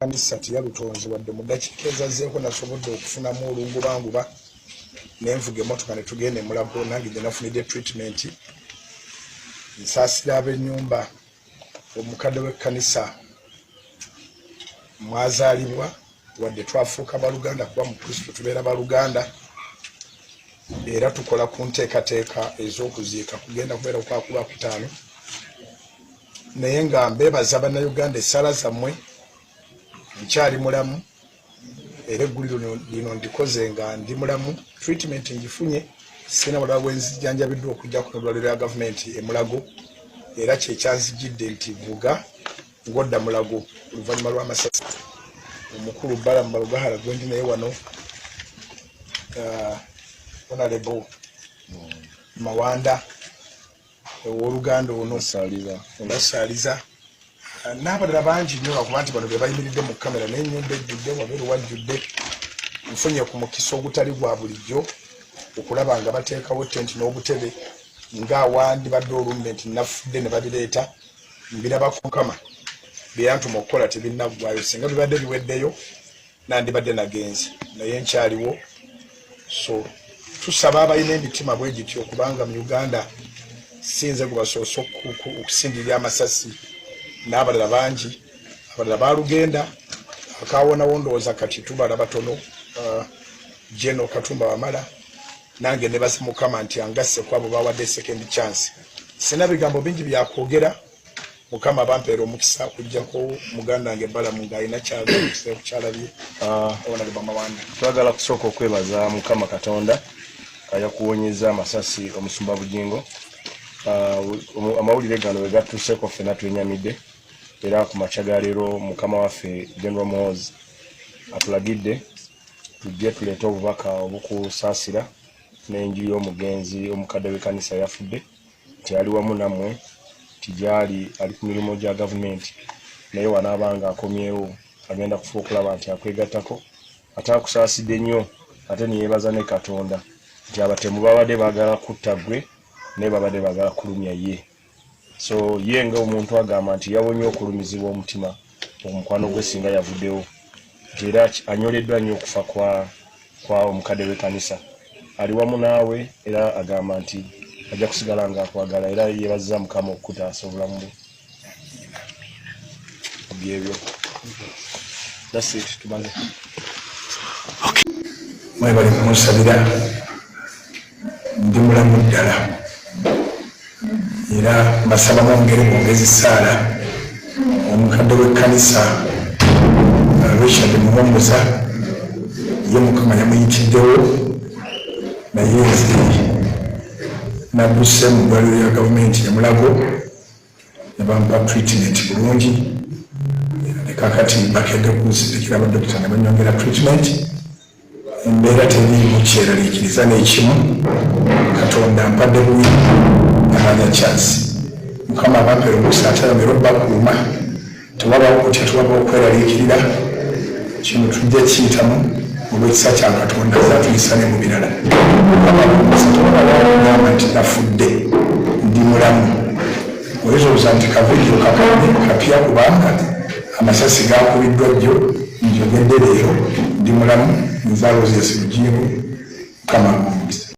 Kanisa teyalutonze wadde mu ddakiika ezazzeeko nasobodde okufunamu olungubanguba nenvuga emotoka netugenda emulago nange gye nafunidde treatment. Nsaasira ab'ennyumba omukadde w'ekkanisa mwazaalibwa, wadde twafuuka baluganda kuba mu Kristo tubeera baluganda, era tukola ku nteekateeka ez'okuziika kugenda kubeera okwakulwa kutaano. Naye nga mbeebaza Bannayuganda essaala zammwe, nkyali mulamu era egguliro lino ndikoze nga ndi mulamu. Treatment ngifunye, sirina bulala bwenzijjanjabiddwa okujja ku ddwaliro lya gavumenti e Mulago, era kyekyanzijidde nti vuga ng'odda Mulago oluvannyuma lw'amasasi. Omukulu Balaam Barugahara gwendi naye wano, Honorable Mawanda owooluganda ono obasaaliza n'abalala bangi nnyo, lwakuba nti bano be bayimiridde mu kamera n'ennyumba ejjudde, wabeeru wajjudde. Nfunye ku mukisa ogutali gwa bulijjo okulaba nga bateekawo tenti n'obutebe ng'awandibadde olumbe nti nafudde ne babireeta mbiraba ku Mukama bye yantuma okukola tebinnaggwayo. Singa bibadde biweddeyo nandibadde nagenze, naye nkyaliwo. So tusaba abalina emitima bwe gityo, kubanga mu Uganda sinze gwe basoose okusindirira amasasi, n'abalala bangi, abalala balugenda akawonawo. Ndowooza kati tubala batono, General Katumba Wamala, nange nebaza Mukama nti angasse ku abo bawadde second chance. Sina bigambo bingi byakwogera. Mukama bampeera omukisa okujjako muganda wange Balamu ng'alina kyalabye. Honorable Mawanda. Twagala kusooka okwebaza Mukama Katonda ayakuwonyeza amasasi, omusumba Bugingo. Amawulire gano we gatuuseeko ffenna twenyamidde, era ku makya ga leero mukama waffe General Muhoozi atulagidde tujje tuleete obubaka obukusaasira n'enju y'omugenzi omukadde w'ekkanisa yafudde, nti ali wamu nammwe, nti gyali ali ku mirimu gya gavumenti, naye wanaaba nga akomyewo agenda kufuba okulaba nti akwegattako. Ate akusaasidde nnyo, ate neyeebaza ne Katonda nti abatemu babadde baagala kutta ggwe, naye babadde baagala kulumya ye. So ye nga omuntu agamba nti yawonye okulumizibwa omutima omukwano gwe singa yavuddewo, nti era anyoleddwa nnyo okufa kwa omukadde w'ekkanisa. Ali wamu naawe, era agamba nti ajja kusigala ng'akwagala, era yeebaziza Mukama okukutaasa obulamu bwe. Byebyo, that's it, tumaze. Mwebale kunsabira, ndi mulamu ddala, era mbasaba mwongere mwongezi ssaala. Omukadde w'ekkanisa Richard Muhumuza ye Mukama yamuyitiddewo, naye nze nadduse mu ddwaliro lya gavumenti e Mulago ne bampa treatment bulungi. Kakati bakedde kunsindikira badokita ne banyongera treatment. Embeera teriimu kyeraliikiriza n'ekimu. Katonda mpadde buwi another chance. Mukama abampeera omukisa, ate ayongere obbakuuma. Tewabawo kutya, tewabawo kweraliikirira. Kino tujja kiyitamu olw'ekisa kya Katonda zatuyisa ne mu birala. Mukama omukisa, tewabawo okugamba nti nafudde, ndi mulamu. Oyinza nti kavidiyo kakadde kapya, kubanga amasasi gakubiddwa jjo, njogedde leero, ndi mulamu. Nze Aloysius Bugingo. Mukama omukisa.